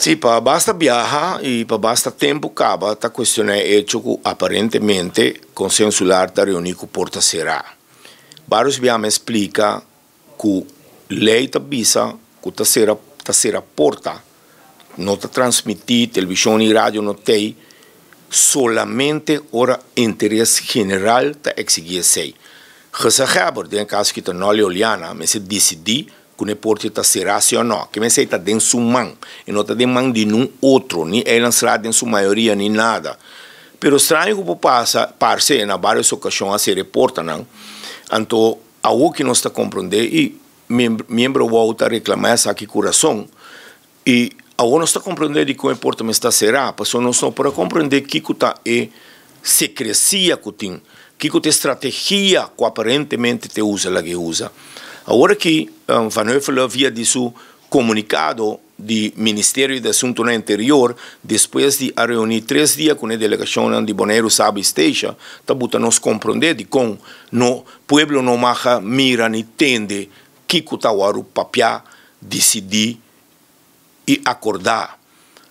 Sí, pa basta biaha i pa basta tempu kaba ta kuestioná e echo ku aparentemente Konseho Insular ta reuní ku porta será. Vários biaha mi a splika ku lei ta bisa ku ta sera ta sera porta, no ta transmití, televishon ni radio no t'ei, solamente ora interes general ta eksigí esei. Gezaghèber, den e kaso ki ta Nolly Oleana, mester disidí ku n'e porta ta será si o no. Ke mester ta den su man, e no ta den man di nun otro, ni Eilandsraad den su mayoria ni nada. Pero straño ku por pasa, parse na vários okashon a sera e portanan, anto awor ki nos ta komprondé i miembro wou ta reklamá esaki ku rason, i awor nos ta komprondé dikon e porta mester ta será, pasobra nos no por a komprondé kiko ta e sekresia ku tin, kiko ta e strategia ku aparentemente ta e usa laga e usa. Awor aki Van Huffelen via di su komunikado di Ministerio di Asuntunan Interior despues di a reuní tres dia ku e delegashonnan di Boneiru, Saba i Statia ta buta nos komprondé dikon no pueblo no maga mira ni tende kiko ta wòrdu papiá, disidí i akordá.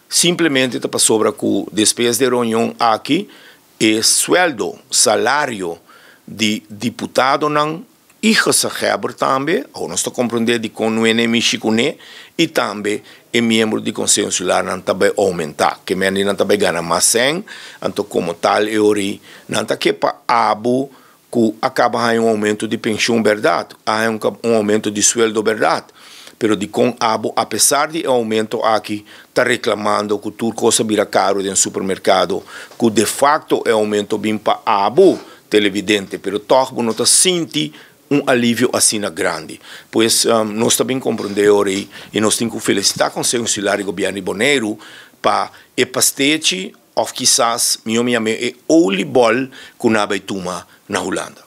Simplemente ta pasobra ku despues di e reunion aki e sueldo, salario, di diputadonan i gezaghebber tambe, awor nos ta komprondé dikon no e ne mishi kuné, i tambe e miembro di Konseho Insularnan ta bai oumentá, ke mende nan ta bai gana mas sèn, anto komo tal e ori nan ta ke pa abo ku a kaba haña un oumento di penshun bèrdat, a haña un oumento di sueldo bèrdat, pero dikon abo apesar di e oumento aki ta reklamando ku tur kos a bira karu den supermerkado, ku defakto e oumento bin pa abo televidente, pero tòg bo no ta sinti un alivio asina grandi. Pues nos ta bin komprondé ora ei i nos tin ku felisitá Konseho Insular di Gobièrnu di Boneiru pa e pastechi òf kisas mihó mi yam'é e oliebol ku nan a bai tuma na Hulanda.